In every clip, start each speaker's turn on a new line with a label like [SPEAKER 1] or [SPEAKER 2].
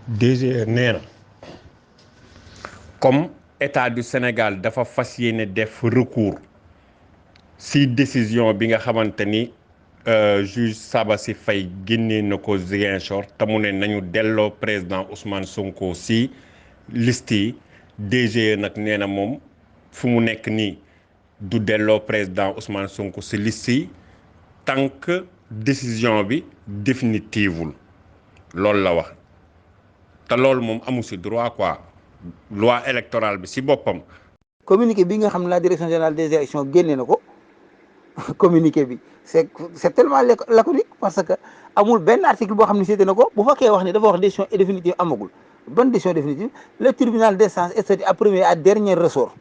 [SPEAKER 1] DG nee na comme état du Sénégal dafa fas yéene def recours si décision bi nga xamante ni juge Sabassy Faye génnee na ko Ziguinchor te mu ne nañu delloo président Ousmane Sonko si liste yi DG nag nee na moom fu mu nekk nii du delloo président Ousmane Sonko si liste yi tant que décision bi définitivul loolu la wax te loolu moom amu si droit quoi loi électorale bi si boppam.
[SPEAKER 2] communiqué bi nga xam ne la direction générale des élections génne na ko communiqué bi c'est tellement laconique parce que amul benn article boo xam ne cité na ko bu fekkee wax ni dafa wax décision définitive amagul ban décision définitive le tribunal d'instance est à premier à dernier ressort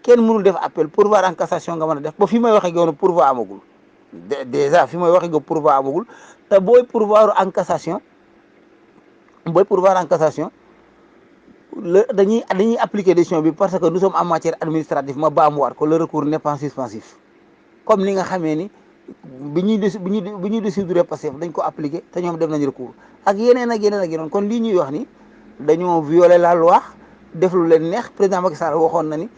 [SPEAKER 2] kenn mënul def appel pourvoi en cassation nga mën a def ba fi may waxee yoonu pourvoi amagul déjà fi may waxee nga pourvoi amagul te booy pourvoir en cassation dañuy appliquer décision bi parce que nous sommes en matière administrative ma baamuwaat ko le recours n'est pas suspensif comme ni nga xamee ni bi ñuy décider Pastef dañ ko appliquer te ñoom def nañ recours ak yeneen kon lii ñuy wax ni dañoo violer la loi def lu leen neex président Macky Sall waxoon na ni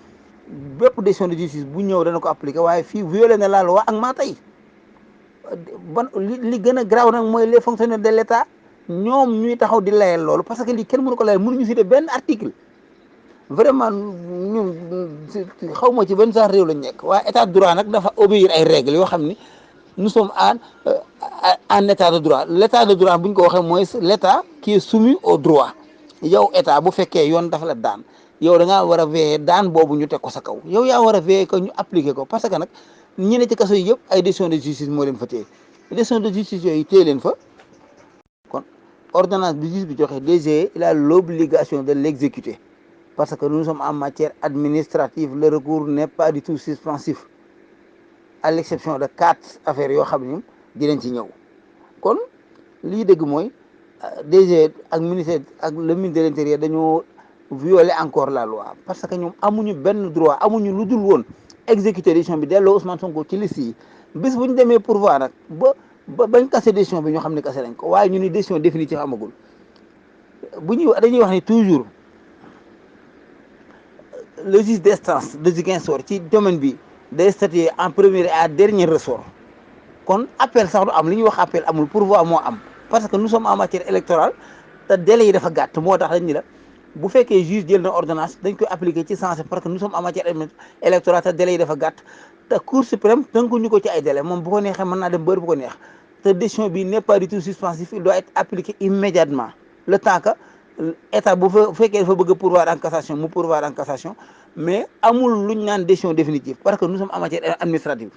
[SPEAKER 2] bépp décision de justice bu ñëw dana ko appliquer waaye fii violer na la loi ak maa tey li gën a graaw nag mooy les fonctionnaires de l'État ñoom ñuy taxaw di layal loolu parce que lii kenn mënu ko layal mënuñu citer benn article vraiment ñun xaw ma ci benn genre réew lañ nekk waaye état de droit nag dafa obéir ay règles yoo xam ni nous sommes en état de droit l'état de droit bu ñu ko waxee mooy l'état qui est soumis au droit yow état bu fekkee yoon dafa la daan yow da ngaa war a veiller daan boobu ñu teg ko sa kaw yow yaa war a veiller que ñu appliquer ko parce que nag ñi ne ci kaso yi yëpp ay décision de justice moo leen fa téye décision de justice yooyu téye leen fa kon ordonnance bi justice bi joxe DG il a l'obligation de l'exécuter parce que nous sommes en matière administrative le recours n'est pas du tout suspensif à l'exception de 4 affaires yoo xam ne dinañ ci ñëw kon lii dëgg mooy DG ak ministère ak le ministre de l'intérieur dañoo violer encore la loi parce que ñoom amuñu benn droit amuñu lu dul woon exécuter décision bi delloo Ousmane Sonko ci liste yi bis bu ñu demee pourvoi nag bañ kase décision bi ñoo xam ne kase nañ ko waaye ñu ni décision définitive amagul dañuy wax ni toujours le juge d'instance de Ziguinchor ci domaine bi day statuer en premier et à dernier ressort kon appel sax du am li ñuy wax appel amul pourvoi moo am parce que nous sommes en matière électorale te délai yi dafa gàtt moo tax dañ ni la bu fekkee juge jël na ordonnance dañ koy appliquer ci sens parce que nous sommes en matière électorale te délai yi dafa gàtt te cour suprême tënkuñu ko ci ay délai moom bu ko neexee mën naa dem bër bu ko neex te décision bi n'est pas du tout suspensif il doit être appliqué immédiatement le temps que état bu fekkee dafa bëgg a pourvoir en cassation mu pourvoir en cassation mais amul luñ naan décision définitive parce que nous sommes en matière administrative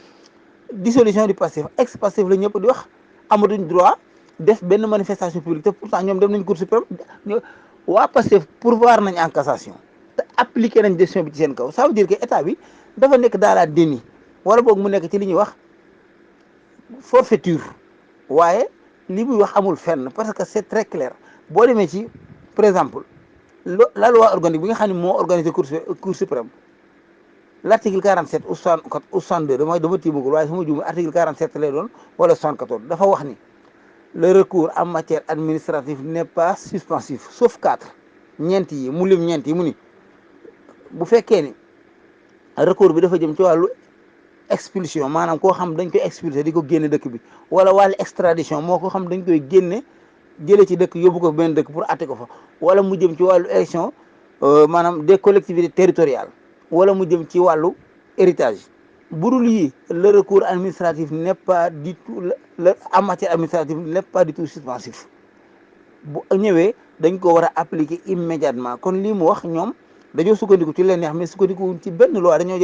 [SPEAKER 2] dissolution du Pastef ex-Pastef la ñëpp di wax amatuñ droit def benn manifestation publique te pourtant ñoom dem nañ cour suprême waa Pastef pourvoir nañ en cassation te appliqué nañ décision bi ci seen kaw ça veut dire que état bi dafa nekk dans la déni wala boog mu nekk ci li ñuy wax forfaiture waaye li muy wax amul fenn parce que c'est très clair boo demee ci par exemple la loi organique bi nga xam ne moo organisé cour suprême l'article 47 ou 64 ou 62 dama tiimagul waaye su ma juumee article 47 lay doon wala 74 dafa wax ni le recours en matière administrative n'est pas suspensif sauf 4 ñeent yi mu lim ñeent yi mu ni bu fekkee ni recours bi dafa jëm ci wàllu expulsion maanaam koo xam dañ koy expulser di ko génne dëkk bi wala wàllu extradition moo ko xam dañ koy génne jëlee ci dëkk yóbbu ko benn dëkk pour atte ko fa wala mu jëm ci wàllu élection maanaam des collectivités territoriales wala mu jëm ci wàllu héritage budul yi le recours administratif n'est pas du tout en matière administrative n'est pas du tout suspensif bu ñëwee dañ ko war a appliquer immédiatement kon lii mu wax ñoom dañoo sukkandiku ci leen neex mais sukkandiku ci benn loi dañoo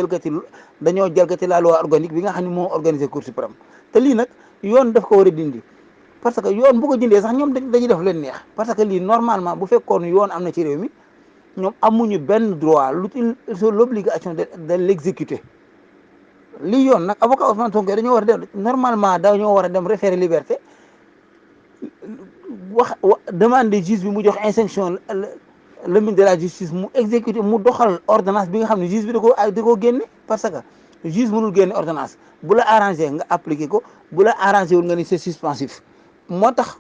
[SPEAKER 2] jalgati la loi organique bi nga xam ne moo organisé cour suprême te lii nag yoon daf ko war a dindi parce que yoon bu ko dindee sax ñoom dañuy def leen neex parce que lii normalement bu fekkoon yoon am na ci réew mi ñoom amuñu benn droit sur l'obligation de l'exécuter lii yoon nag avocat Ousmane Sonko dañoo war a dem normalement dañoo war a dem référé liberté demande juge bi mu jox injonction le ministre de la justice mu exécuter mu doxal ordonnance bi nga xam ne juge bi da koo génne parce que juge mënul génne ordonnance bu la arrangé nga appliqué ko bu la arrangé wul nga ni c'est suspensif moo tax